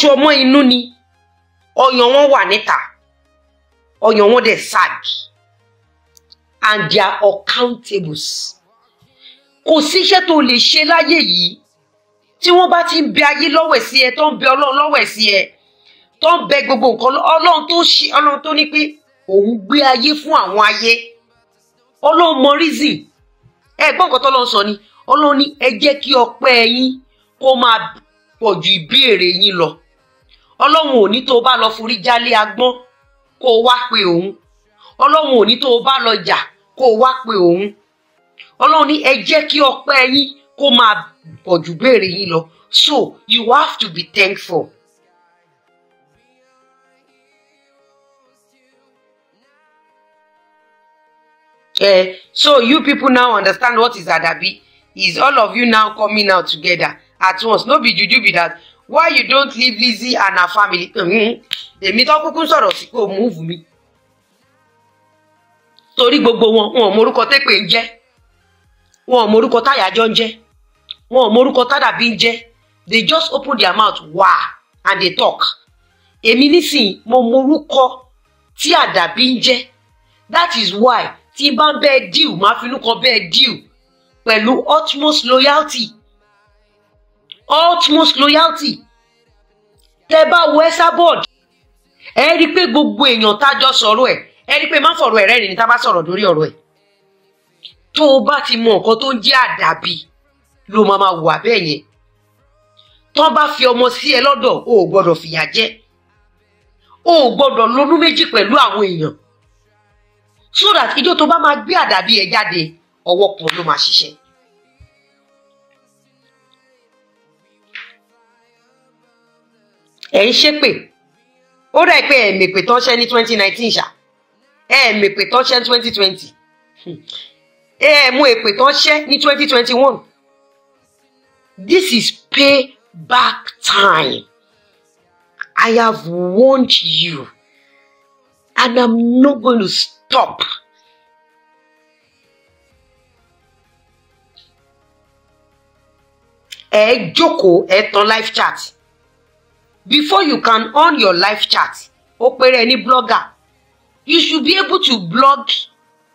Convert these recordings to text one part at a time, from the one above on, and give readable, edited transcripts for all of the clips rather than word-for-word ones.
aṣọ mọ́ inú ni, ọyàn wọn wà níta, ọyàn wọn dẹ̀ sag, and they are accountables. Kò síṣẹ́ tó lè ṣe láyé yìí tí wọ́n bá ti ń bẹ ayé lọ́wẹ̀ sí ẹ, tó ń bẹ Ọlọ́run lọ́wẹ̀ sí ẹ, tó ń bẹ gbogbo nǹkan Ọlọ́run tó ṣe, Ọlọ́run tó ní pé òun gbé ayé fún àwọn ayé. Ọlọ́run mọ reason. Ẹ gbọ́ nǹkan tọ́lọ́run sọ ni, Ọlọ́run ní ẹ jẹ́ kí ọpẹ́ yín kó máa pọ̀ ju ìbéèrè yín lọ. Ọlọ́run ò ní tó bá lọ forí jálé agbọ́n kó wá pe òun. Ọlọ́run ò ní tó bá lọ jà kó wá pe òun. Ọlọ́run ní ẹ jẹ́ kí ọpẹ́ yín kó máa pọ̀ ju ìbéèrè yín lọ. So you have to be thankful. So you people now understand what is Adabi. Is all of you now coming out together at once? No be juju be that. Why you don't leave Lizzy and her family? Èmi tó kúkú sọ̀rọ̀ sí kò move mi. Torí gbogbo wọn, wọn ò mọrúkọ tépè ń jẹ́. Wọn ò mọrúkọ táyàjọ́ ń jẹ́. Wọn ò mọrúkọ tádàbí ń jẹ́. They just open their mouth wah and they talk. Èmi nísìnyí mo mọrúkọ tí Àdàbí ń jẹ́. That is why tí bá ń bẹ́ẹ̀ deal, máa finú kan bẹ́ẹ̀ deal pẹ̀lú utmost loyalty. Utmost loyalty. Tẹ́ bá wo Esabod, ẹ rí pé gbogbo èèyàn tájọ sọ̀rọ̀ ẹ̀, ẹ rí pé má fọ̀rọ̀ ẹ̀ rẹ́rìn ní tá bá sọ̀rọ̀ lórí ọ̀rọ̀ ẹ̀. Tó o bá ti mọ nǹkan tó ń jẹ́ Àdàbí ló máa máa wà bẹ́ẹ̀ yẹn. Tán bá fi ọmọ sí ẹ lọ́dọ̀, o ò gbọ́dọ̀ fìyà jẹ. O ò gbọ́dọ̀ lonú méjì pẹ̀lú àwọn èèyàn. So that ijó tó bá máa gbé Àdàbí ẹ jáde, ọwọ́ kan ló máa ṣiṣẹ́. Ẹ ń ṣépè. Ó dà pé ẹ mèpè tán ṣẹ́ ní 2019 ṣá. Ẹ mèpè tán ṣẹ́ ní 2020. Ẹ mú èpè tán ṣẹ́ ní 2021. This is payback time. I have warned you and I'm not going to stop. Ẹ jókòó, ẹ tan live chat. Before you can on your live chat, ó péré ní blogger. You should be able to blog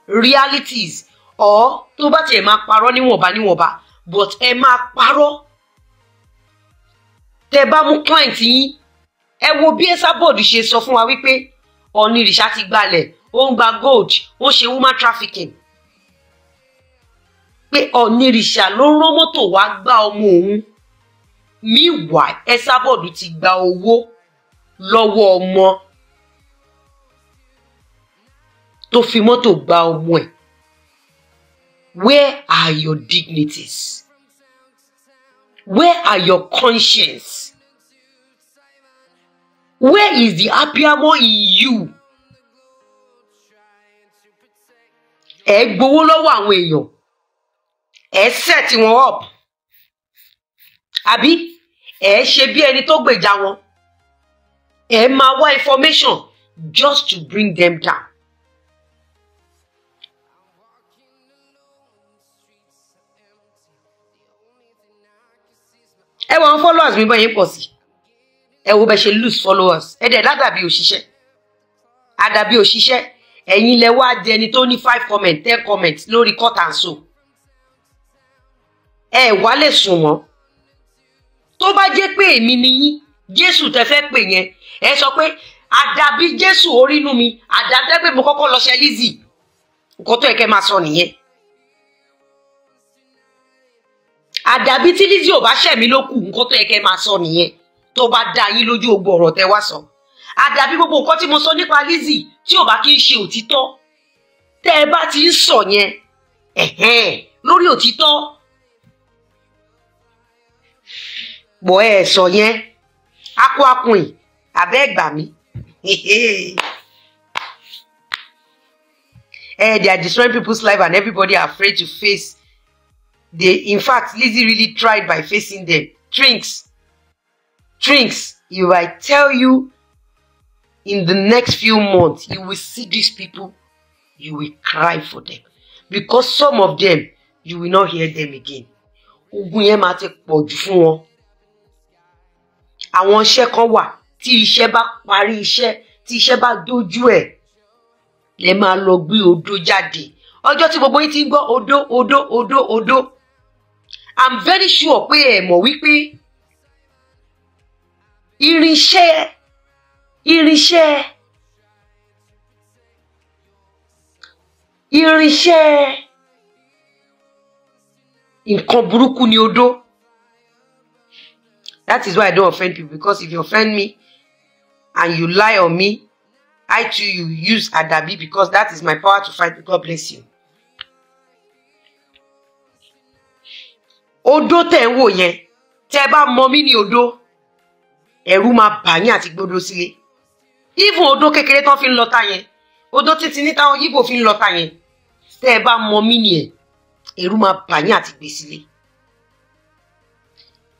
realities or tó bá tiẹ̀ máa parọ́ níwọ̀nba níwọ̀nba, but ẹ máa parọ́. Tẹ́ bá mú client yín, ẹ wo bí Esabod ṣe sọ fún wa wípé Onírìṣà ti gbalẹ̀, ó ń gba gold, ó ń ṣe woman trafficking. Pé Onírìṣà ló rán mọ́tò wá gbá ọmọ òun. Meanwhile, Esabod ti gba owó lọ́wọ́ ọmọ tó fi mọ́tò gba ọmọ ẹ̀. Where are your dignities? Where are your conscience? Where is the abiamo in you? Ẹ gbowó lọ́wọ́ àwọn èèyàn, ẹ set wọn up, àbí ẹ ṣe bí ẹni tó gbèjà wọn, ẹ máa wá information just to bring them down. Ẹ wo àwọn followers mi bọ́ yẹn pọ̀ sí. Ẹ wo bẹ ṣe lose followers. Ẹ dẹ̀ ládàbí òṣìṣẹ́. Àdàbí òṣìṣẹ́. Ẹ̀yin lẹ wá di ẹni tó ní 5 comment, 10 comments lórí cut and sew. Ẹ wá lè sùn wọ́n. Tó bá jẹ́ pé èmi ni yín, Jésù tẹ fẹ́ pè yẹn. Ẹ sọ pé àdàbí Jésù orí inú mi, àdàbí pé mo kọ́kọ́ lọ ṣe Lizzy. Nǹkan tó yẹ kẹ́ máa sọ nìyẹn. Àdàbí tí Lizzy ò bá ṣẹ̀ mí ló kù, nǹkan tó yẹ kẹ́ máa sọ nìyẹn. Tó bá dá yín lójú gbogbo ọ̀rọ̀ tẹ́ wá sọ. Àdàbí gbogbo nǹkan tí mo sọ nípa Lizzy tí ò bá kí ń ṣe òtítọ́. Tẹ́ ẹ bá ti ń sọ yẹn, ẹ̀hẹ́n, lórí òtítọ́. Bọ̀ ẹ sọ yẹn, akọ akùn àbẹ́ ẹ̀gbà mi. They are destroying people's life and everybody are afraid to face. They, in fact, Lizzy really tried by facing them. Trinks, if I tell you, in the next few months, you will see these people, you will cry for them. Because some of them, you will not hear them again. Ogun yẹn máa ti pọ̀ jù fún wọn. Àwọn iṣẹ́ kan wà tí iṣẹ́ bá parí iṣẹ́, tí iṣẹ́ bá dójú ẹ̀, lẹ máa lọ gbé odó jáde. Ọjọ́ tí gbogbo yín ti ń gbọ́ odó odó odó odó, I'm very sure pé ẹ mọ̀ wípé irinṣẹ́ nǹkan burúkú ni odó. That is why I don't offend people, because if you offend me and you lie on me, I too you use Adabi, because that is my power to fight. God bless you. Odó tẹ́ ń wò yẹn, tẹ́ bá mọ mí ní odó, ẹ̀rù máa bà yín àti gbódó sílé. Even odó kékeré tán fi ń lọta yẹn, odó títí ní táwọn Yíbò fi ń lọta yẹn, tẹ́ bá mọ mí ní ẹ̀, ẹ̀rù máa bà yín àti gbé sílé.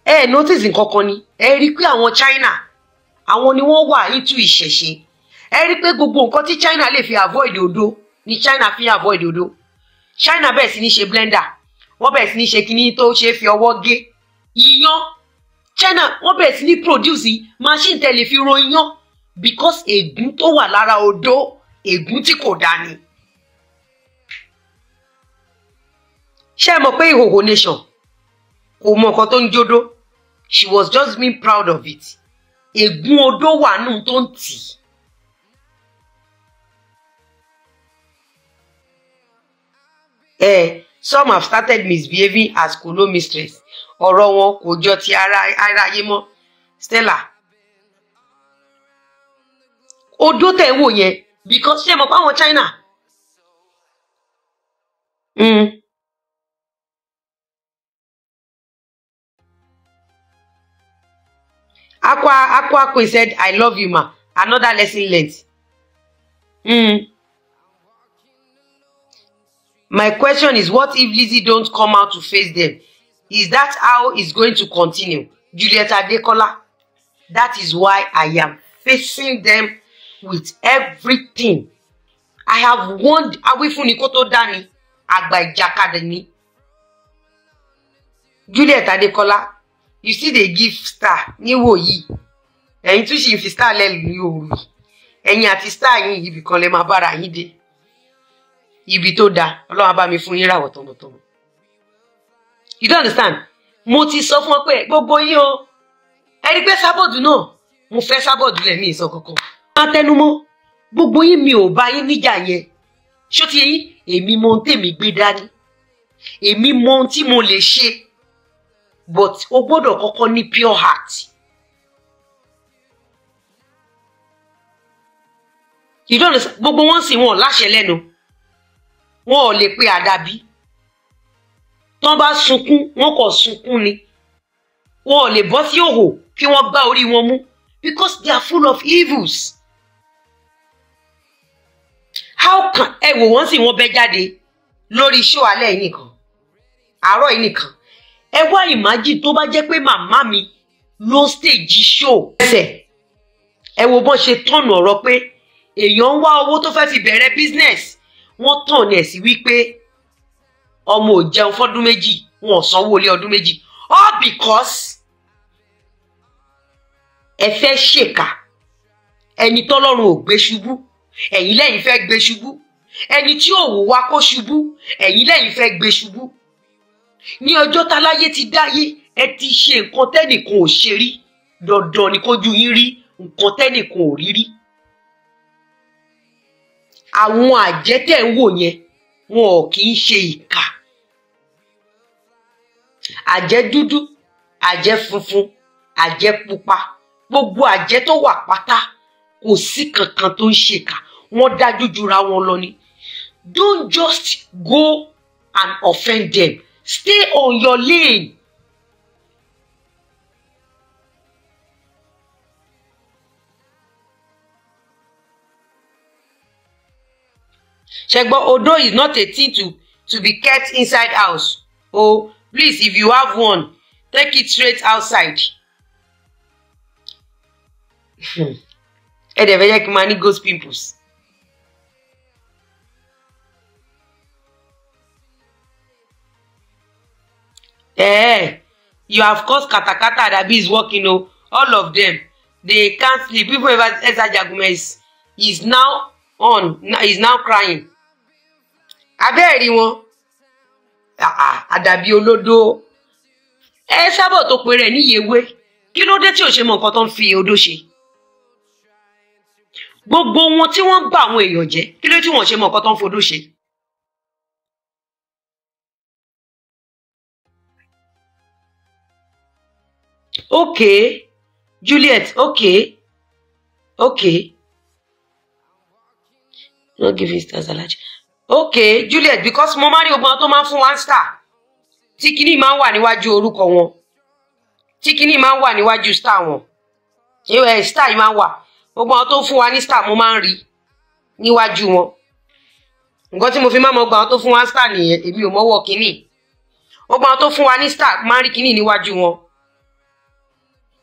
Ẹ notice nǹkan kan ni, ẹ rí pé àwọn China, àwọn ni wọ́n wà into ìṣẹ̀ṣe. Ẹ rí pé gbogbo nǹkan tí China lè fi avoid odó ni China fi avoid odó. China bẹ̀rẹ̀ sí ní ṣe blender, wọ́n bẹ̀rẹ̀ sí ní ṣe kíní tó ṣe fi ọwọ́ gé iyán. China wọ́n bẹ̀rẹ̀ sí ní produce machine tẹ́ lè fi ro iyán, because ègún tó wà lára odó, ègún tí kò dá ni. Ṣé ẹ mọ̀ pé Ìhòhò Nation kò mọ nǹkan tó ń jódó? She was just being proud of it. Ègún odó wà nù tó ń tì í. Some have started misbehaving as kolo mistress. Ọ̀rọ̀ wọn kò jọ ti ara ayé mọ́. Stella, odó tẹ̀ ń wò yẹn, because ṣé mo pa àwọn China? Aqua Queen said, I love you, ma. Another lesson learned. My question is, what if Lizzy don't come out to face them? Is that how it's going to continue? Juliet Adekola, that is why I am facing them with everything. I have warned Awífúnni kó tó dání, àgbà ìjàkadì ni. Juliet Adekola, you see they give star níwòyí. Ẹ̀yin tún ṣì ń fi star lẹ́nu ní òru. Ẹ̀yin àti star yín ibì kan lè máa bára yín dé. Ibi tó dáa, Ọlọ́run á bá mi fún yín ràwọ̀ tọmọtọmọ. You don't understand? Mo ti sọ fún ọ pé gbogbo yín o. Ẹ rí pé sábọ̀dù náà, mo fẹ́ sábọ̀dù lẹ́mí ìsọ kankan. Má tẹnumọ́, gbogbo yín mi ò bá yín níjà yẹn. Ṣó ti yín? Èmi mọ ohun tèmi gbé dání. Èmi mọ ohun tí mo lè ṣe. But o gbọ́dọ̀ kọ́kọ́ ní pure heart. You don't understand? Gbogbo wọn sì wọn láṣẹ lẹ́nu. Wọn ò lè pe àdàbí. Tán bá sunkún, wọn kò sunkún ni. Wọn ò lè bọ́ sí òhò kí wọ́n gbá orí wọn mú. Because they are full of evils. How can ẹ wò wọ́n sì wọ́n bẹ́ jáde lórí show alẹ́ yìí nìkan, àárọ̀ yìí nìkan. Ẹ wá imagine tó bá jẹ́ pé màmá mi ló stage show. Ẹsẹ̀ ẹ wo bọ́n ṣe tọ̀nù ọ̀rọ̀ pé èèyàn ń wá owó tó fẹ́ fi bẹ̀rẹ̀ business. Wọ́n tọ̀nù ẹ̀ sí wípé ọmọ ò jẹun fọ́dún méjì, wọn ò sanwó ilé ọdún méjì. All because ẹ fẹ́ ṣèkà, ẹni tọ́lọ́run ò gbé ṣubú, ẹ̀yin lẹ́yìn fẹ́ gbé ṣubú, ẹni tí ò wù wá kó ṣubú, ẹ̀yin lẹ́yìn fẹ́ gbé ṣubú. Ní ọjọ́ táláyé ti dáyé, ẹ ti ṣe nǹkan tẹ́nìkan ò ṣe rí, dandan ni kójú yín rí nǹkan tẹ́nìkan ò rí rí. Àwọn àjẹ́ tẹ́ ń wò yẹn, wọn ò kì í ṣe ìkà. Àjẹ́ dúdú, àjẹ́ funfun, àjẹ́ pupa, gbogbo àjẹ́ tó wà pátá kò sí kankan tó ń ṣèkà, wọ́n dájú jura wọn lọ ni. Don't just go and offend them. Stay on your lane. Ṣẹgbọ́n, Odo is not a thing to be kept inside house. Oh, please, if you have one, take it straight outside. Ẹ dẹ̀ fẹ́ jẹ́ kí n máa ní ghost pimples. You have caused katakata. Adabi is working o. All of them, they can't sleep. Even if Esa Jagume is now on, is now crying. Abẹ́ẹ̀rí wọn, àdàbí olódó. Ẹ sábọ̀ tó pe rẹ̀ níyewé. Kí ló dé tí ò ṣe mọ nǹkan tó ń fi odó ṣe? Gbogbo wọn tí wọ́n ń bá àwọn èèyàn jẹ́, kí ló tí wọ́n ṣe mọ nǹkan tó ń fodó ṣe? Okay, Juliet, okay, okay. Not giving stars, Alhaji. Okay, Juliet, because mo máa rí ogun tó máa ń fún one star. Tí kíní máa ń wà níwájú orúkọ wọn. Tí kíní máa ń wà níwájú star wọn. Ṣé star yìí máa ń wà? Gbogbo àwọn tó fún wa ní star mo máa ń rí níwájú wọn. Nǹkan tí mo fi máa mọ gbogbo àwọn tó fún wa star nìyẹn, èmi ò mọ́wọ́ kíní. Gbogbo àwọn tó fún wa ní star máa ń rí kíní níwájú wọn.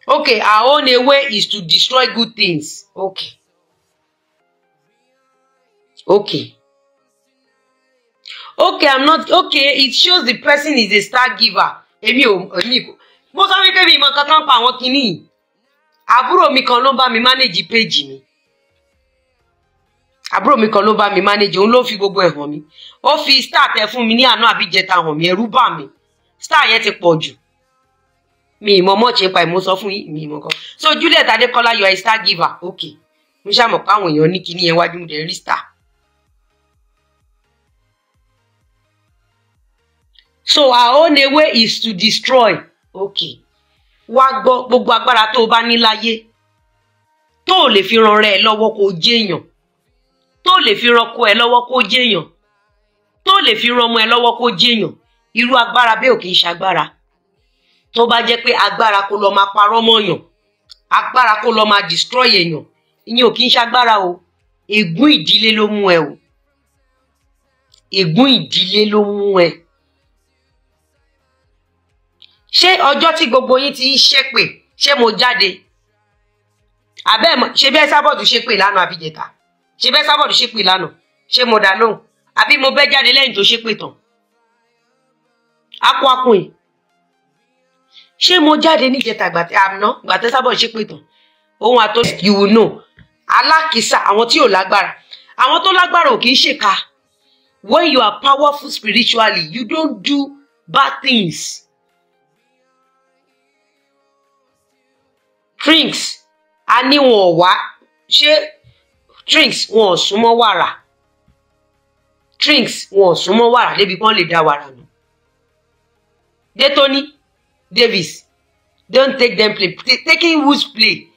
Okay, our own way is to destroy good things. Okay. Okay. Okay, I'm not okay. It shows the person is a star giver. Èmi ò èmi kò. Mo sọ wípé mi mọ nǹkan tán pa àwọn kinní. Àbúrò mi kan ló ń bá mi manage page mi. Àbúrò mi kan ló ń bá mi manage, òun ló fi gbogbo ẹ̀ hàn mí. Ó fi star tẹ fún mi ní àná àbí ìjẹta hàn mí, ẹ̀rù bà mí. Star yẹn ti pọ̀ jù. Mi ìmọ̀ mọ̀ ṣe pa ìmọ̀ sọ fún yín, mi ìmọ̀ kan. So Juliet Adekola, you are a star giver. Okay. Mo ṣàmọ̀ pé àwọn èèyàn ní kinní yẹn wájú mi dẹ̀ rí star. So our own way is to destroy. Okay. Wá gbọ́ gbogbo agbára tó o bá ní láyé. Tó o lè fi ran rẹ lọ́wọ́ kó jẹ́yàn. Tó o lè fi ran ọkọ ẹ lọ́wọ́ kó jẹ́yàn. Tó o lè fi ran ọmọ ẹ lọ́wọ́ kó jẹ́yàn. Irú agbára bẹ́ẹ̀ ò kì í ṣagbára. Tó bá jẹ́ pé agbára kó lọ máa parọ́ mọ́yàn. Agbára kó lọ máa destroy èèyàn. Ìyẹn ò kì í ṣagbára o. Ègún ìdílé ló mú ẹ o. Ègún ìdílé ló mú ẹ. Ṣé ọjọ́ tí gbogbo yín ti ń ṣépè ṣé mo jáde? Àbẹ́ ṣe bẹ́ẹ̀ sábọ̀dù ṣépè lánàá àbí jẹta? Ṣe bẹ́ẹ̀ sábọ̀dù ṣépè lánàá? Ṣé mo dá lóhùn? Àbí mo bẹ́ jáde lẹ́yìn tó ṣépè tán? Akọ akùn yìí. Ṣé mo jáde níjẹta gbàtẹ́ àná gbàtẹ́ sábọ̀dù ṣépè tán? Ohun àtọ́ you will know. Alákìísà àwọn tí ò lágbára. Àwọn tó lágbára ò kì í ṣèkà. When you are powerful spiritually, you don't do bad things. Drinks a ní wọn ò wá ṣé drinks wọn ò súnmọ́ wàrà, drinks wọn ò súnmọ́ wàrà débi kán lè dá wàrà nù. Detoni Davis, don't take them play, taking whose play.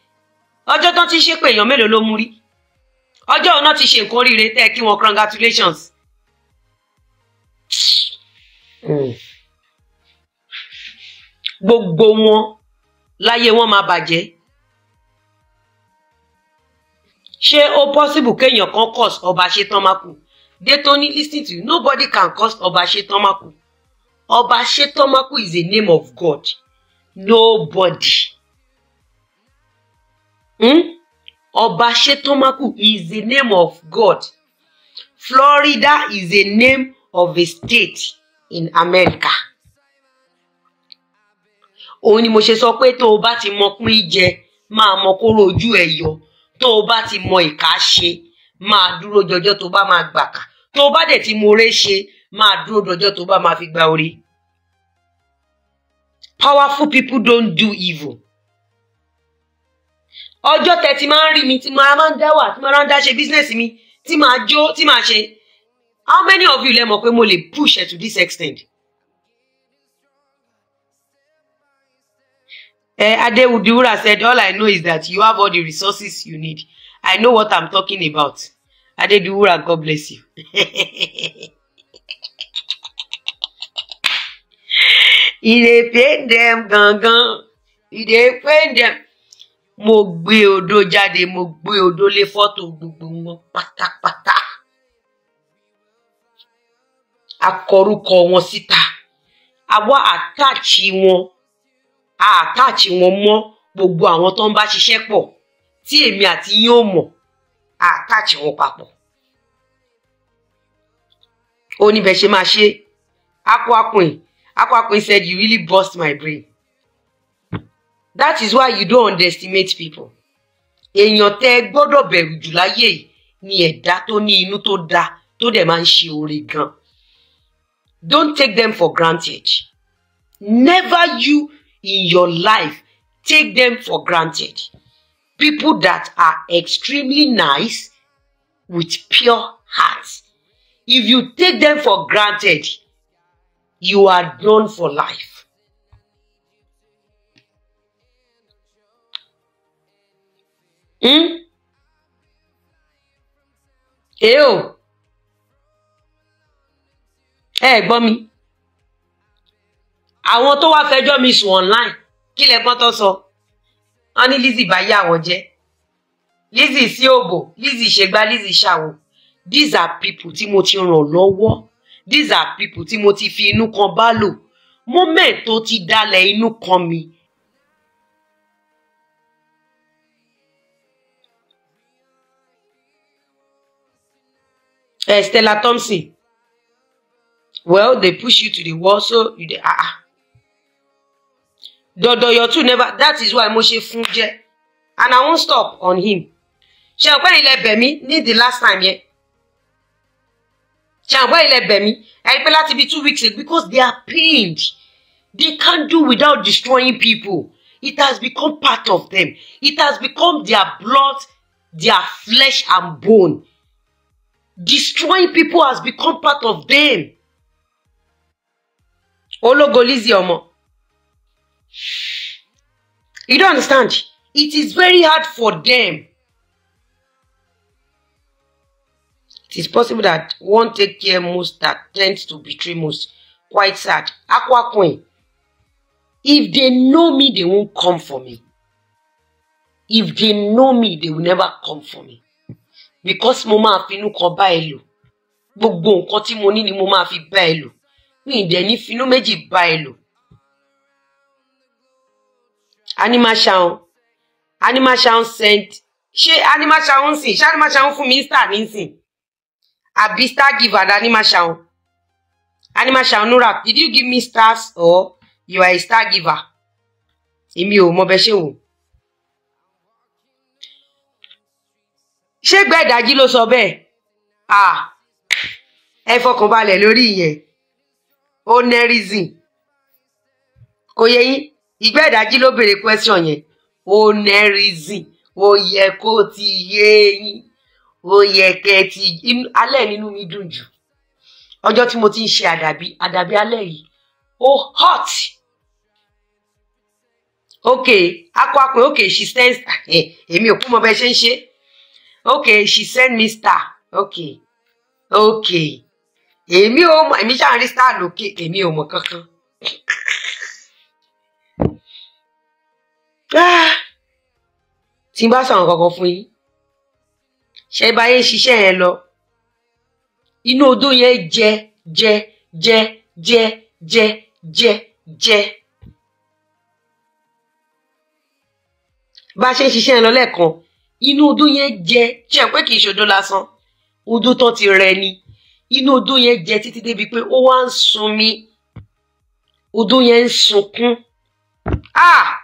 Ọjọ́ tán ti ṣépè èèyàn mélòó ló mú rí? Ọjọ́ ọ̀nà ti ṣe nǹkan oríire tẹ́ kí wọn congratulations. Gbogbo wọn láyé wọn máa bàjẹ́. Ṣé ó possible kéèyàn kan curse Ọba Ṣetánmákù? Detoni, listen to you, nobody can curse Ọba Ṣetánmákù. Ọba Ṣetánmákù is a name of God. Nobody. Ọba Ṣetánmákù is the name of God. Florida is a name of a state in America. Òun ni mo ṣe sọ pé tó o bá ti mọ pín jẹ, máa mọ kóró ojú ẹ yọ. Tó o bá ti mọ ìkà ṣe, máa dúró dọjọ́ tó bá máa gbàkà. Tó o bá dẹ̀ ti mọ oore ṣe, máa dúró dọjọ́ tó bá máa fi gba oore. Powerful people don't do evil. Ọjọ́ tẹ ti máa ń rí mi tí màá máa ń dá wà, tí màá ń dá ṣe business mi, tí màá jó, tí màá ṣe. How many of you lẹ mọ̀ pé mo lè push it to this extent? Adewudiwura said, all I know is that you have all the resources you need. I know what I'm talking about. Adediwura, God bless you. E dey pain them gangan. E dey pain them. Mo gbé odó jáde, mo gbé odó lé fọ́tò gbogbo wọn pátápátá. A kọrúkọ wọn síta. A wá attach wọn. A attach wọn mọ́ gbogbo àwọn tó ń bá ṣiṣẹ́ pọ̀ tí èmi àti yín ò mọ̀. A attach wọn papọ̀. Ó ní bẹ́ẹ̀ ṣe máa ṣe. Akwakwin. Akwakwin said, you really burst my brain. That is why you don't underestimate people. Èèyàn tẹ́ ẹ gbọ́dọ̀ bẹ̀rù jù láyé yìí ni ẹ̀dá tó ní inú tó dáa tó dẹ̀ máa ń ṣe oore gan. Don't take them for granted. Never you in your life take them for granted. People that are extremely nice with pure hearts. If you take them for granted, you are done for life. Hmm? Ew. Ẹ gbọ́ mi. Àwọn tó wá fẹjọ́ mi sùn online, kí lẹ gbọ́n tó sọ? Wọ́n ní Lizzy bá yá àwọn jẹ́. Lizzy sí òbò, Lizzy ṣègbà, Lizzy ṣàwò. These are people tí mo ti ràn lọ́wọ́. These are people tí mo ti fi inú kan bá lò. Moment tó ti dalẹ̀ inú kan mi. Stella Thompson. Well, they push you to the wall, so you dey Dodoyo too never. That is why mo ṣe fún jẹ, and I won't stop on him. Ṣé ọpẹ́ ilẹ̀ bẹ̀ mí ní the last time yẹn? Ṣé ọpẹ́ ilẹ̀ bẹ̀ mí? Ẹ pé láti bí 2 weeks ago, because they are pained. They can't do without destroying people. It has become part of them. It has become their blood, their flesh and bone. Destroying people has become part of them. Ológo Lizzy ọmọ. You don't understand. It is very hard for them. It is possible that one take care most that tends to betray most. Quite sad. Aqua Queen. If they know me, they won't come for me. If they know me, they will never come for me. Because mo máa finú kan bá ẹ lò. Gbogbo nǹkan tí mo ní ni mo máa fi bá ẹ lò. Mi ì dẹ̀ ní finú méjì bá ẹ lò. Animal Shaun. Animal Shaun sent. Ṣé Animal Shaun sìn? Ṣé Animal Shaun fún mi star nísìn? Àbí star giver na Animal Shaun? Animal Shaun Nura, did you give me stars or you are a star giver? Èmi ò mọ bẹ ṣe wò. Ṣé Gbẹ̀dájí ló sọ bẹ́ẹ̀? Ah, ẹ fọkànbalẹ̀ lórí ìyẹn. Ó ní reason. Kò yẹ yín, Ìgbẹ́ẹ̀dájí ló béèrè question yẹn. Ó ní reason. Ó yẹ kó ti yé yín. Ó yẹ kẹ́ ti alẹ́ nínú mi dùn jù. Ọjọ́ tí mo ti ń ṣe àdàbí, àdàbí alẹ́ yìí. Ó hot. Okay, Aqua Queen, okay, she sends, èmi ò kú mọ bẹ ṣe ń ṣe. Okay, she send me star. Okay. Èmi ò mọ̀, èmi ṣáà ń rí star lókè, èmi ò mọ̀ kankan. Ah, tí n bá sọ̀rọ̀ kankan fún yín, ṣé báyé ń ṣiṣẹ́ yẹn lọ, inú odó yẹn jẹ jẹ jẹ jẹ jẹ jẹ jẹ. Bá a ṣe ń ṣiṣẹ́ yẹn lọ lẹ́ẹ̀kan, inú odó yẹn jẹ, ṣe pé kì í ṣodó lásán, odó tán ti rẹ ni. Inú odó yẹn jẹ títí débi pé ó wá ń sun mi, odó yẹn ń sunkún. Ah!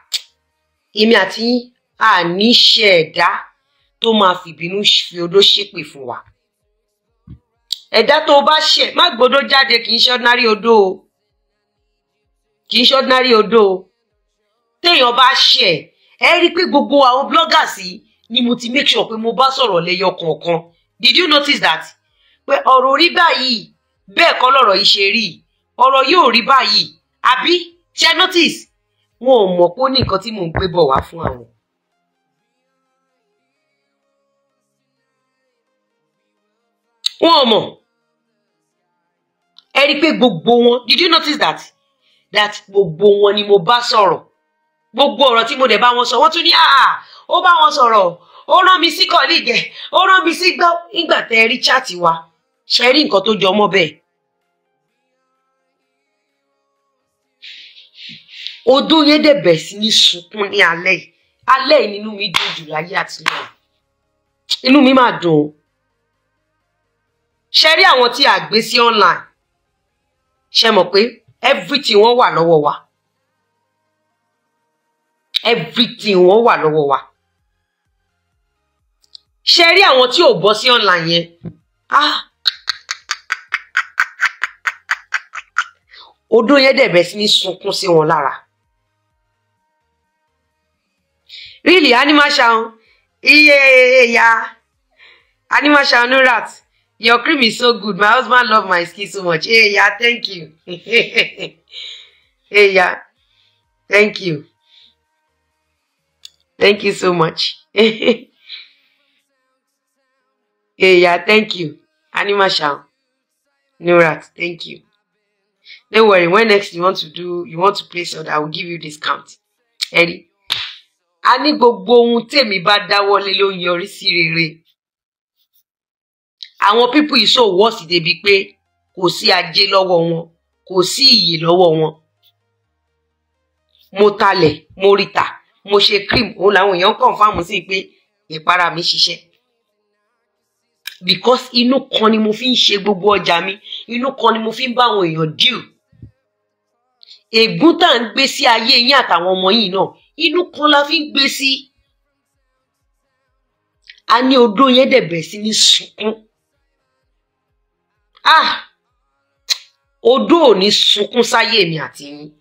Èmi àti yín a ní ṣe ẹ̀dá tó máa fìbínú fi odó ṣépè fún wa. Ẹ̀dá tó bá ṣẹ̀, má gbọ́dọ̀ jáde, kì í ṣe ordinary odó o. Kì í ṣe ordinary odó o. Téèyàn bá ṣẹ̀, ẹ rí i pé gbogbo àwọn bloggers yìí ni mo ti make sure pé mo bá sọ̀rọ̀ lẹ́yọ kọ̀ọ̀kan. Did you notice that? Pé ọ̀rọ̀ rí báyìí, bẹ́ẹ̀ kọ́ lọ̀rọ̀ yìí ṣe rí. Ọ̀rọ̀ yóò rí báyìí. Àbí ṣe notice? Wọn ò mọ̀ pé ó ní nǹkan tí mò ń gbé bọ̀ wá fún àwọn. Wọn ò mọ̀. Ẹ rí i pé gbogbo wọn, did you notice that? That gbogbo wọn ni mo bá sọ̀rọ̀. Gbogbo ọ̀rọ̀ tí mo dẹ̀ bá wọn sọ, wọ́n tún ní àà, ó bá wọn sọ̀rọ̀, ó rán mi sí colleague, ó rán mi sí gbọ́. Nígbà tẹ́ ẹ rí chat wa, ṣe rí nǹkan tó jọ mọ́ bẹ́ẹ̀. Odó yẹn dẹ̀ bẹ̀ sí ní sunkún ní alẹ́ yìí. Alẹ́ yìí nínú mi dùn jù láyé àti lọ́run. Inú mi máa dùn o. Ṣe rí àwọn tí a gbé sí online, ṣe mọ̀ pé everything wọ́n wà lọ́wọ́ wa. Everything wọn wà lọ́wọ́ wa. Ṣe rí àwọn tí ò bọ́ sí online yẹn, ah, odó yẹn dẹ̀ bẹ̀rẹ̀ sí ní sunkún sí wọn lára. Really, animal shaun, iye ya, animal shaun rat, your cream is so good. My husband love my skin so much. Hey, yeah, thank you. Hey, yeah, thank you. Thank you so much. Hey, yeah, thank you. Animal shaun, Nurat, thank you. Don't worry, when next you want to do, you want to place order, I will give you discount. Eddie. A ní gbogbo ohun tèmi bá dáwọ́lé ló ń yọrí sí rere. Àwọn people yìí so worse débi pé kò sí ajé lọ́wọ́ wọn, kò sí iyì lọ́wọ́ wọn. Mo talẹ̀, mo rìtà, mo ṣe cream, òun làwọn èèyàn confirm sí pé ìpara mi ṣiṣẹ́. Because inú kan ni mo fi ń ṣe gbogbo ọjà mi, inú kan ni mo fi ń bá àwọn èèyàn deal. Ègún tá à ń gbé sí ayé yín àtàwọn ọmọ yìí náà, inú kan la fi ń gbé sí. A ní odó yẹn dẹ̀ bẹ̀rẹ̀ sí ní sunkún. Ah, odó ò ní sunkún sáyé mi àti yín.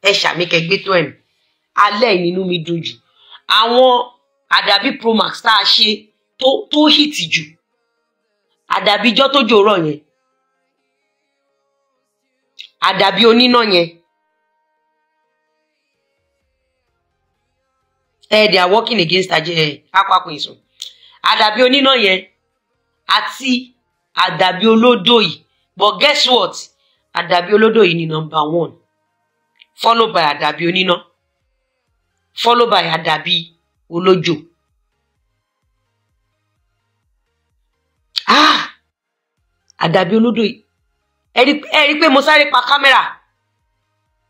Ẹ ṣàmì kẹgbẹ́ tó ẹ̀mí. Alẹ́ nínú mi dùn jù. Àwọn àdàbí Promax tá a ṣe tó hìtì jù. Àdàbí ijọ́ tó jòrọ̀ yẹn. Àdàbí oníná yẹn. They are working against Akwakunsun. Àdàbí oníná yẹn àti àdàbí olódò yìí. But guess what? Àdàbí olódò yìí ni number 1. Followed by àdàbí oníná. Followed by àdàbí olójò. Ah! Àdàbí olódò yìí. Ẹ rí pé mo sáré pa kámẹ́rà.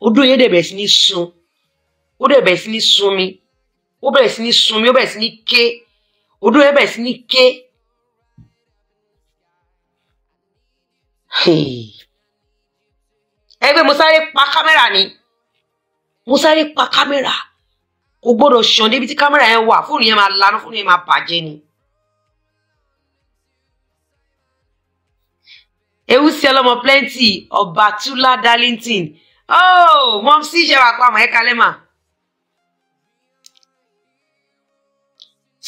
Odó yẹn dẹ̀ bẹ̀rẹ̀ sí ní sun. Ó dẹ̀ bẹ̀rẹ̀ sí ní sun mi. Ó bẹ̀rẹ̀ sí ní sun mi, ó bẹ̀rẹ̀ sí ní ké. Odó yẹn bẹ̀rẹ̀ sí ní ké. Ẹ pé mo sáré pa kámẹ́rà ni. Mo sáré pa kámẹ́rà. Kò gbọ́dọ̀ ṣàn débi tí kámẹ́rà yẹn wà. Fóònù yẹn máa lanú, fóònù yẹn máa bàjẹ́ ni. Ewu sí ọlọ́mọ plenty, Ọbàtúlá Darlington. Oh, mom sí ṣe wà pa àmọ́ ẹ kalẹ́ mà.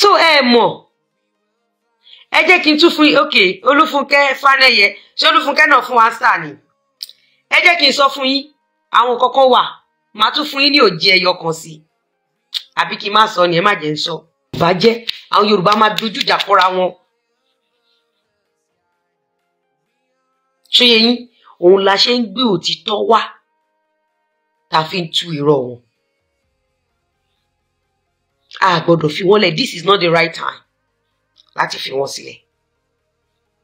So ẹ mọ̀, ẹ jẹ́ kí n tún fún, okay, Olúfúnkẹ́ Fánẹ́yẹ, ṣé Olúfúnkẹ́ náà fún wa star ni? Ẹ jẹ́ kí n sọ fún yín, àwọn kọ̀ọ̀kan wà, màá tún fún yín ní òjì ẹyọ kan sí. Àbí kí n má sọ ni, ẹ má jẹ́ ń sọ. Bàjẹ́, àwọn Yorùbá máa dojú ìjà kọra wọn. Ṣé yé yín, òun la ṣe ń gbé òtítọ́ wá, tá a fi ń tú irọ́ wọn. A gbọ́dọ̀ fi wọ́n lẹ̀. This is not the right time láti fi wọ́n sílẹ̀.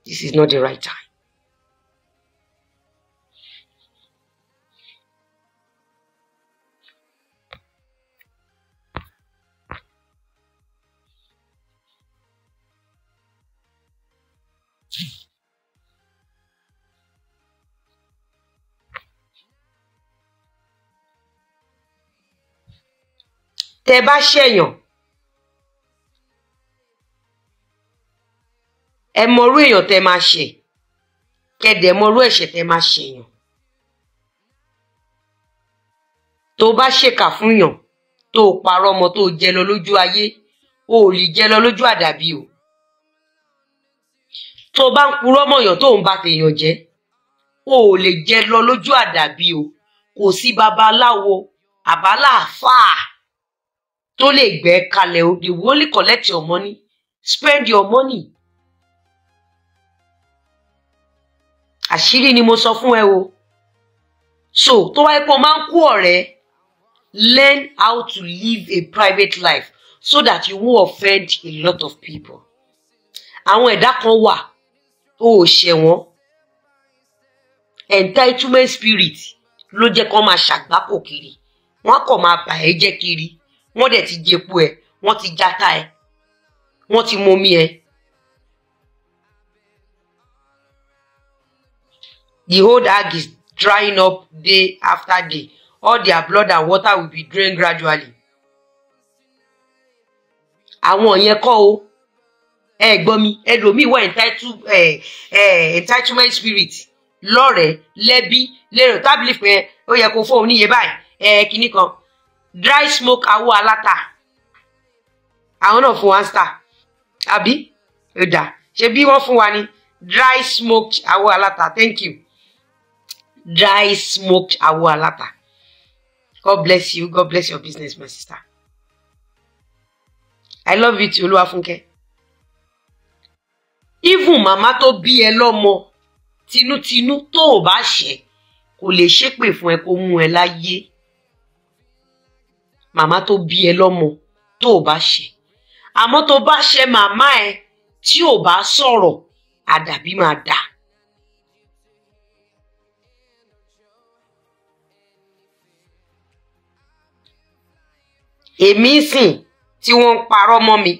This is not the right time. Tẹ́ bá ṣẹ̀yàn, ẹ mọrú èèyàn tẹ́ máa ṣe, kẹdẹ mọrú ẹ̀ṣẹ̀ tẹ́ máa ṣèyàn. Tó bá ṣèkà fún yàn, tó parọ́ ọmọ tó jẹ lọ lójú ayé, o ò lè jẹ lọ lójú àdàbí o. Tó bá ń purọ́ mọ̀yàn tó ń ba tèèyàn jẹ́, o ò lè jẹ lọ lójú àdàbí o. Kò sí babaláwo àbáláàfáà tó lè gbẹ́ kalẹ̀ o. They will only collect your money, spend your money. Àṣírí ni mo sọ fún ẹ o. So tó wáyé pé o máa ń kú ọ̀rẹ́, learn how to live a private life so that you won't offend a lot of people. Àwọn ẹ̀dá kan wà tó ò ṣẹ̀ wọ́n. Entitlement spirit ló jẹ́ kó máa ṣàgbákò kiri. Wọ́n kàn máa bà ẹ́ jẹ́ kiri. Wọ́n dẹ̀ ti jẹpo ẹ̀, wọ́n ti jata ẹ̀, wọ́n ti momi ẹ̀. The old hag is drying up day after day. All their blood and water will be drained gradually. Àwọn yẹn kọ́ o. Ẹ gbọ́ mi, ẹlòmíì wà entitlement spirit lọ́rẹ̀ẹ́ lẹ́bí lérò tábìlì pé ó yẹ kó fóun níye báyìí, ẹ kinní kan. Dry smoke awó aláta, àwọn náà fún wa star, àbí ó dà ṣe bí wọ́n fún wa ní dry smoked awó aláta. Thank you, dry smoked awó aláta. God bless you, God bless your business, my sister. I love you too, Olúwafúnkẹ́. Even màmá tó bí ẹ lọ́mọ tinútinú, tó o bá ṣẹ̀, kò lè ṣépè fún ẹ kó mú ẹ láyé. Màmá tó bí ẹ lọ́mọ, tó o bá ṣẹ̀, àmọ́ tó bá ṣẹ̀ màmá ẹ tí ò bá sọ̀rọ̀, àdàbí máa dà. Èmi sìn tí wọ́n ń parọ́ mọ́ mi,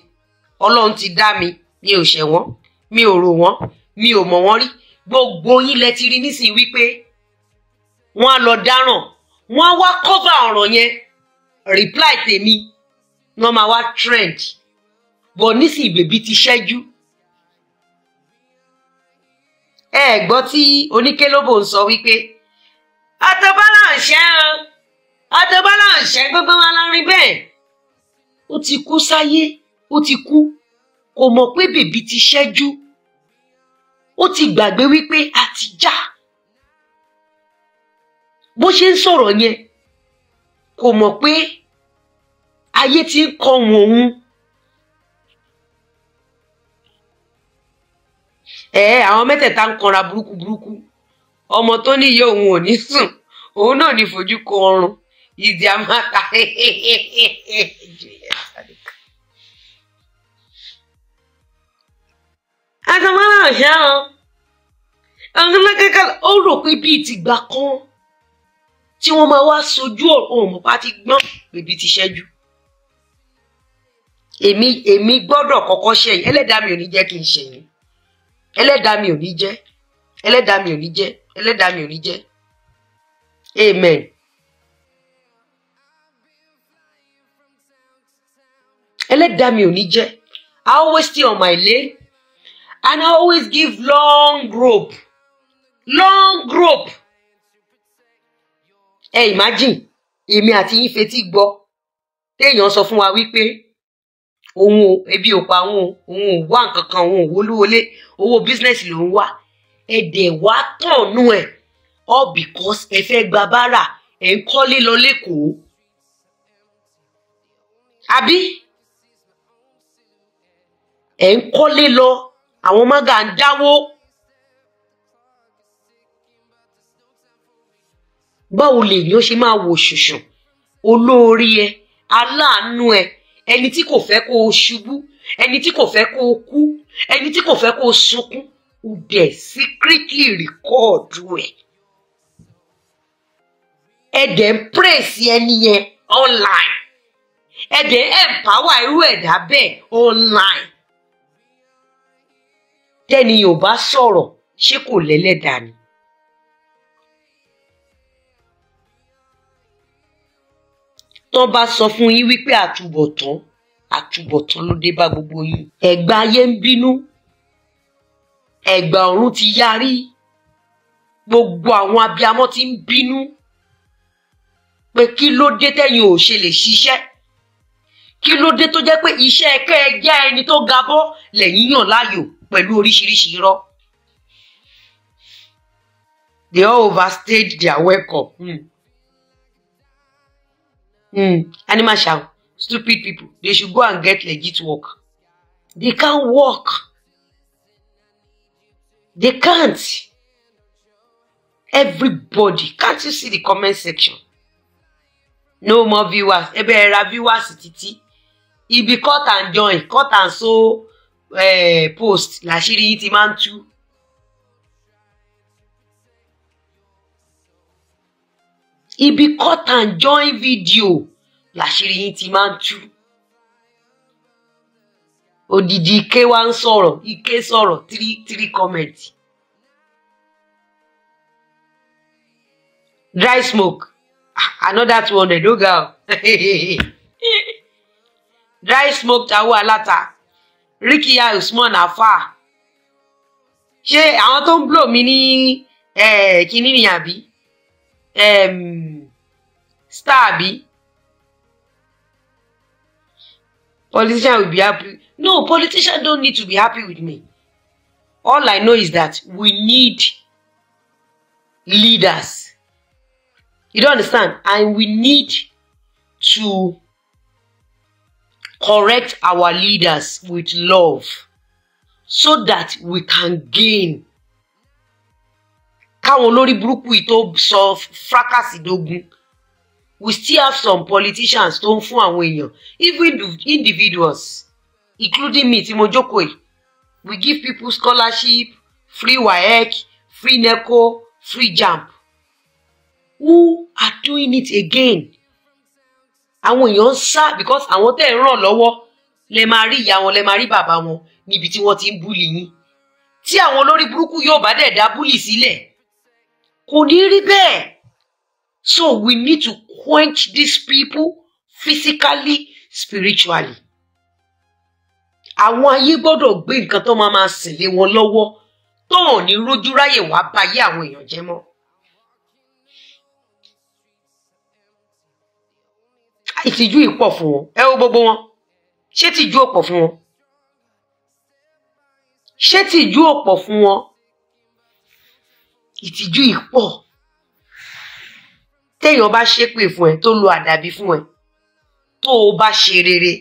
Ọlọ́run ti dá mi, mi ò ṣẹ̀ wọ́n, mi ò rò wọ́n, mi ò mọ̀ wọ́n rí. Gbogbo yín lẹ ti rí nísìnyí wípé wọ́n á lọ dáràn, wọ́n á wá cover ọ̀rọ̀ yẹn, reply tèmi wọ́n máa wá trend. But nísìnyí bèbí ti ṣẹ́jú. Ẹ gbọ́ tí oníkélóbò ń sọ wípé Auto Bola ń ṣẹ́ o, Auto Bola ń ṣẹ́, gbogbo wa la rí bẹ́ẹ̀. Ó ti kú sáyé, ó ti kú, kò mọ̀ pé bèbí ti ṣẹ́jú. Ó ti gbàgbé wípé a ti já. Bó ṣe ń sọ̀rọ̀ yẹn, kò mọ̀ pé ayé ti ń kọ wọn òun. Ẹ àwọn mẹ́tẹ̀ẹ̀ta ń kanra burúkú burúkú. Ọmọ tó ní iye òun ò ní sùn, òun náà ní fojú ko ọrùn. Ìdí àmàta. Àtàmọ́lá ọ̀ṣẹ́ o. Ó rò pé bíi tìgbà kan tí wọ́n máa wá sojú ọ̀run mọ̀ bá ti gbọ́n, bèbí ti ṣẹ́jú. Èmi gbọ́dọ̀ kọ́kọ́ ṣẹ̀yìn. Ẹlẹ́dàá mi ò ní jẹ́ kí n ṣẹ̀yìn. Ẹlẹ́dàá mi ò ní jẹ́. Ẹlẹ́dàá mi ò ní jẹ́. Ẹlẹ́dàá mi ò ní jẹ́. Amen. Ẹlẹ́dàá mi ò ní jẹ́. I always stay on my lane and I always give long rope. Long rope. Ẹ imagine, èmi àti yín fetí gbọ́ téèyàn sọ fún wa wípé òun ò ebi ò pa òun, òun ò wá nǹkan kan, òun ò wọlúwọlé, owó business lòun wá. Ẹ dẹ̀ wá tọ̀nù ẹ̀ all because ẹ fẹ́ gba bárà, ẹ̀ ń kọ́lé lọ lẹ́kọ̀ọ́. Àbí ẹ̀ ń kọ́lé lọ, àwọn mága ń dáwó. Báwo lèèyàn ṣe máa wò ṣùṣùn olóore ẹ, aláàánú ẹ, ẹni tí kò fẹ́ kó o ṣubú, ẹni tí kò fẹ́ kó o kú, ẹni tí kò fẹ́ kó o sunkún, o dẹ̀ secretly record ẹ̀. Ẹ dẹ̀ ń praise ẹni yẹn online. Ẹ dẹ̀ ń empower irú ẹ̀dá bẹ́ẹ̀ online. Tẹ́ni yóò bá sọ̀rọ̀, ṣé kò lẹ́lẹ́dàá ni? Tán bá sọ fún yín wípé àtúbọ̀tán, àtúbọ̀tán ló dé bá gbogbo yín. Ẹ̀gbà ayé ń bínú, ẹ̀gbà ọ̀run ti yarí, gbogbo àwọn abiyamọ ti ń bínú pé kí ló dé tẹ́yin ò ṣe lè ṣiṣẹ́, kí ló dé tó jẹ́ pé iṣẹ́ kẹ́ ẹ jẹ́ ẹni tó ga bọ́ lẹ́yìn yàn láàyò pẹ̀lú oríṣiríṣi irọ́. They all overstayed their welcome. Animal shout, stupid people, they should go and get legit work. They can't work. They can't. Everybody, can't you see the comment section? No more viewers. Ebe era viewers títí. Ibi cut and join, cut and sew post. Làṣírí yín ti máa ń tú. Ibi cut and join video làṣírí yín ti máa ń tú. Odidi ike wa ń sọ̀rọ̀, ike sọ̀rọ̀, three comment. Dry smoke, another 200, ó ga o. Dry smoked awo alata, Rikiya Usman Afa. Ṣé àwọn tó ń blow mi ní kíní ni àbí star àbí? Politician will be happy. No, politician don't need to be happy with me. All I know is that we need leaders. You don't understand? And we need to correct our leaders with love so that we can gain. Káwọn olórí burúkú yìí tó sọ fracas dógún. We still have some politicians tó ń fún àwọn èèyàn, even individuals, including me tí mo jókòó yìí. We give people scholarship, free WAEC, free NECO, free JAMB. Who are doing it again? Àwọn èèyàn ń sá because àwọn tẹ́ ń ràn lọ́wọ́ lẹ máa rí ìyá wọn, lẹ máa rí bàbá wọn níbi tí wọ́n ti ń bully yín. Tí àwọn olórí burúkú yóò bá dẹ̀ dá bully sílẹ̀, kò ní rí bẹ́ẹ̀. So we need to quench these people physically, spiritually. Àwọn ayé gbọ́dọ̀ gbé nǹkan tó máa máa sìn lé wọn lọ́wọ́ tó ò ní rójú ráyè wá bayé àwọn èèyàn jẹ́ mọ́. Ìtìjú yìí pọ̀ fún wọn. Ẹ wo gbogbo wọn. Ṣé tìjú ò pọ̀ fún wọn? Ṣé tìjú ò pọ̀ fún wọn? Ìtìjú yìí pọ̀. Téèyàn bá ṣépè fún ẹ, tó lo àdàbí fún ẹ, tó o bá ṣe rere,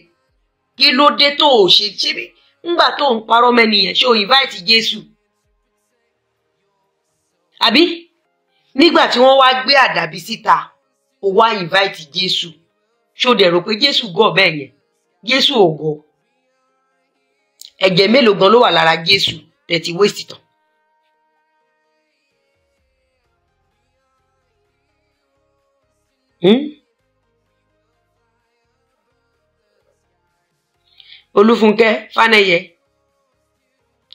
kí ló dé tó o ṣe ṣe bí ńgbà tó ń parọ́ mẹ́ni yẹn, ṣé o invite Jésù? Àbí nígbà tí wọ́n wá gbé àdàbí síta, o wá invite Jésù? Ṣé o dẹ̀ rò pé Jésù gọ̀ bẹ́ẹ̀ yẹn? Jésù ò gọ̀. Ẹ̀jẹ̀ mélòó gan ló wà lára Jésù tẹ̀tí waste tán? Olúfúnkẹ́ Fánẹ́yẹ,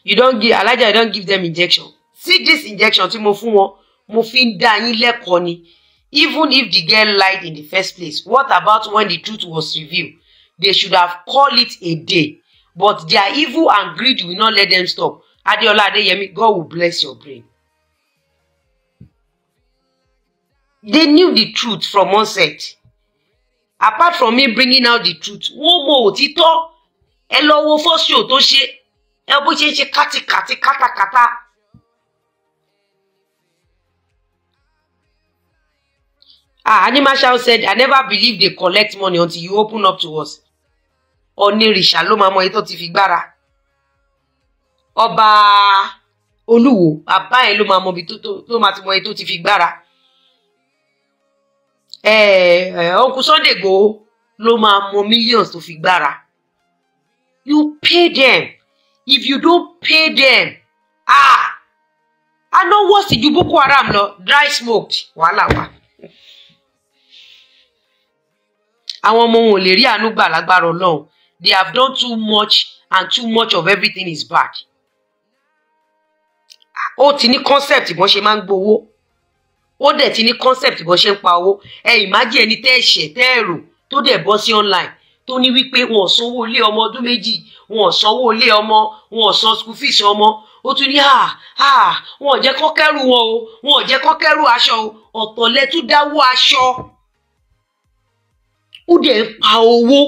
you don give Alhaja, you don give them injection. See this injection tí mo fún wọn, mo fi ń dá yín lẹ́kọ̀ọ́ ni. Even if the girl lied in the first place, what about when the truth was revealed? They should have called it a day. But their evil and greed will not let them stop. Adeola Adeyemi, God will bless your brain. They knew the truth from onset. Apart from me bringing out the truth, wọ́n mọ òtítọ́. Ẹ lọ wo first show tó ṣe, ẹ bó ṣe ń ṣe kátikàti kátakàta. Ah, Animashaun said, I never believe they collect money until you open up to us. Onírìṣà ló máa mọ èyí tó ti fi gbára. Ọba Olúwo, bàbá ẹ̀ ló máa mọ ibi tó máa ti mọ èyí tó ti fi gbára. Uncle Sunday Igboho ló máa mọ millions tó fi gbára. You pay them. If you don't pay them, ah, I know what's the Boko Haram lọ, dry smoked, wàhálà wà. Àwọn ọmọ wọn ò lè rí àánú gbà lágbára Ọlọ́run. They have done too much and too much of everything is bad. Ó ti ní concept bọ́n ṣe máa ń gbowó. Ó dẹ̀ ti ní concept bọ́n ṣe ń pa owó. Ẹ imagine ẹni tẹ́ ẹ̀ṣẹ̀ tẹ́ ẹ̀rù tó dẹ̀ bọ́ sí online tó ní wípé wọn ò sanwó ilé ọmọ ọdún 2, wọn ò sanwó ilé ọmọ, wọn ò san school fees ọmọ. Ó tún ní wọn ò jẹ́ kó kẹ́rù wọn o, wọn ò jẹ́ kó kẹ́rù aṣọ o, ọ̀tọ̀ lẹ tún dáwọ́ aṣọ. Ó dẹ̀ ń pa owó,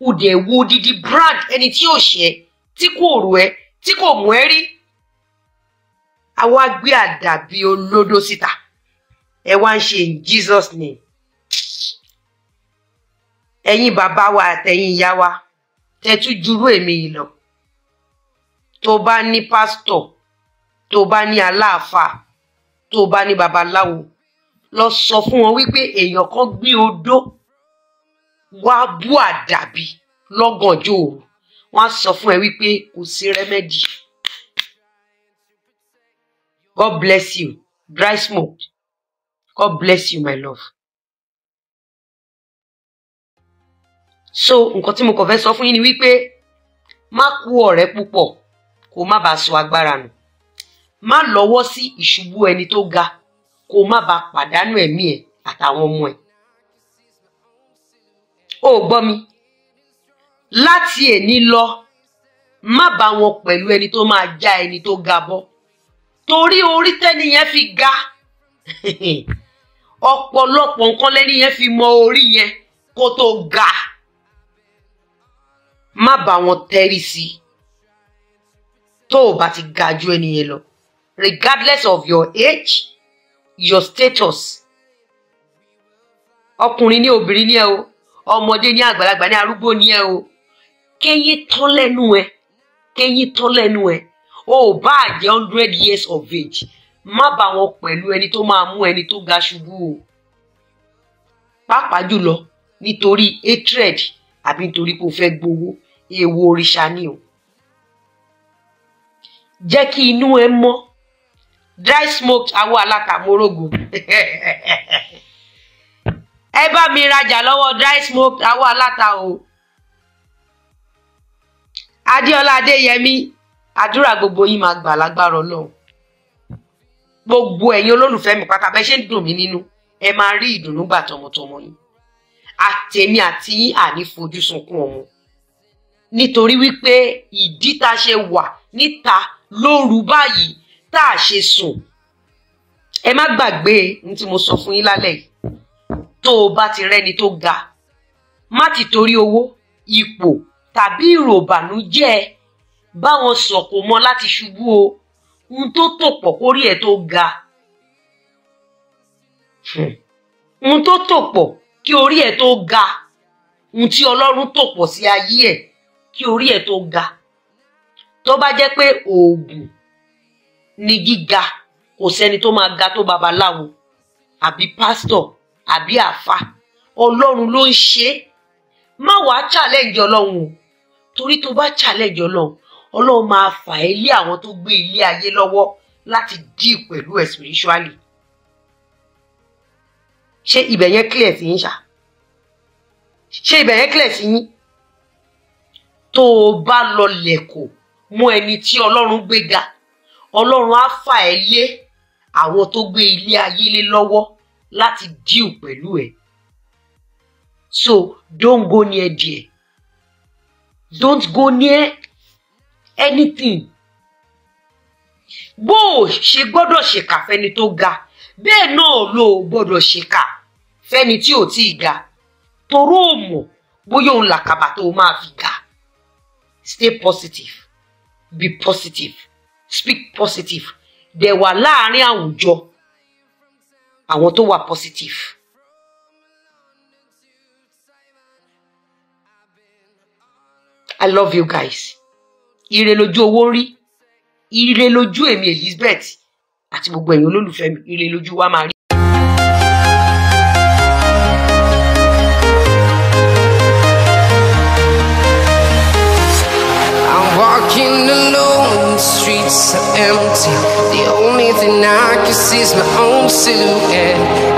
ó dẹ̀ wo odidi brand ẹni tí ò ṣe, tí kò rò ẹ́, tí kò mú ẹ rí. Àwa gbé àdàbí olódó síta. Ẹ wá ń ṣe in Jesus name. Ẹ̀yin bàbá wa àtẹ̀yin ìyá wa, tẹ́ tún jurú èmi yìí lọ. Tó bá ní pásítọ̀, tó bá ní aláàfáà, tó bá ní babaláwo, lọ sọ fún wọn wípé èèyàn kan gbé odó wá bú àdàbí lọ́gànjọ́ òru. Wọ́n á sọ fún ẹ wípé kò sí rẹ́mẹ́dì. God bless you. Dry smoke. God bless you, my love. So, nǹkan tí mo kàn fẹ́ sọ fún yín ni wípé má kú ọ̀rẹ́ púpọ̀ kó má bàa sọ agbára nù. Má lọ́wọ́ sí ìṣubú ẹni tó ga kó má bàa pàdánù ẹ̀mí ẹ̀ àtàwọn ọmọ ẹ̀. Ó gbọ́ mi. Láti èní lọ, má bá wọn pẹ̀lú ẹni tó máa já ẹni tó ga bọ́, torí orí tẹ́ni yẹn fi ga, ọ̀pọ̀lọpọ̀ nǹkan lẹ́ni yẹn fi mọ orí yẹn kó tó ga. Má bá wọn tẹ́rí sí i tó o bá ti ga ju ẹni yẹn lọ, regardless of your age, your status. Ọkùnrin ní, obìnrin ní ẹ o, ọmọdé ní, àgbàlagbà ní, arúgbó ní ẹ o, kéyín tán lẹ́nu ẹ, kéyín tán lẹ́nu ẹ, o ò bá jẹ́ 100 years of age, má bá wọn pẹ̀lú ẹni tó máa mú ẹni tó ga ṣubú o, pàápàá jùlọ nítorí hatred àbí nítorí pé o fẹ́ gbowó. Èèwọ̀ òrìṣà ni o. Jẹ́ kí inú ẹ mọ́. Dry smoked awọ aláta morogo, ẹ bá mi rajà lọ́wọ́ dry smoked awọ aláta o. Adéọlá Adéyẹmí, àdúrà gbogbo yín máa gbà lágbára Ọlọ́run. Gbogbo ẹ̀yin olólùfẹ́ mi pátá, bẹ́ẹ̀ ṣe ń dùn mí nínú, ẹ máa rí ìdùnnú gbà tọmọtọmọ yín. Àtèmi àti yín, àní fojú sunkún ọmọ, nítorí wípé ìdí tá a ṣe wà níta lóru báyìí tá a ṣe sùn, ẹ má gbàgbé ní tí mo sọ fún yín lálẹ́ yìí. Tó o bá ti rẹ́ni tó ga, má ti torí owó, ipò tàbí ìròbànújẹ́ báwọn sọ̀kò mọ́ láti ṣubú o. Ohun tó tò pọ̀ kórí ẹ̀ tó ga, ohun tó tò pọ̀ kí orí ẹ̀ tó ga, ohun tí Ọlọ́run tò pọ̀ sí ayé ẹ̀ kí orí ẹ̀ tó ga. Tó bá jẹ́ pé oògùn ni gíga, kò sẹ́ni tó máa ga tó babaláwo àbí pásítọ̀ àbí àáfà. Ọlọ́run ló ń ṣe é. Má wàá challenge Ọlọ́run o, torí tó bá challenge Ọlọ́run, Ọlọ́run máa fà ẹ́ lé àwọn tó gbé ilé ayé lọ́wọ́ láti deal pẹ̀lú ẹ̀ spiritually. Ṣé ibẹ̀ yẹn clear sí yín ṣá? Ṣé ibẹ̀ yẹn clear sí yín? Tó o bá lọ lẹ̀kọ̀ mú ẹni tí Ọlọ́run gbé ga, Ọlọ́run á fà ẹ́ lé àwọn tó gbé ilé ayé lé lọ́wọ́ láti deal pẹ̀lú ẹ̀. So don't go near there, don't go near anything. Bó o ṣe gbọ́dọ̀ ṣèkà fẹ́ni tó ga, bẹ́ẹ̀ náà ló o gbọ́dọ̀ ṣèkà fẹ́ni tí ò tíì ga, toró o mọ̀ bóyá òun làkàbà tó o máa fi ga. Stay positive, be positive, speak positive. Dẹ̀ wà láàárín àwùjọ àwọn tó wà positive. I love you guys. Ire lójú owó ń rí, ire lójú èmi Elizabeth àti gbogbo ẹ̀yin olólùfẹ́ mi, ire lójú wa máa rí. I'm walking alone, the streets are empty. The only thing I can see is my own silhouette.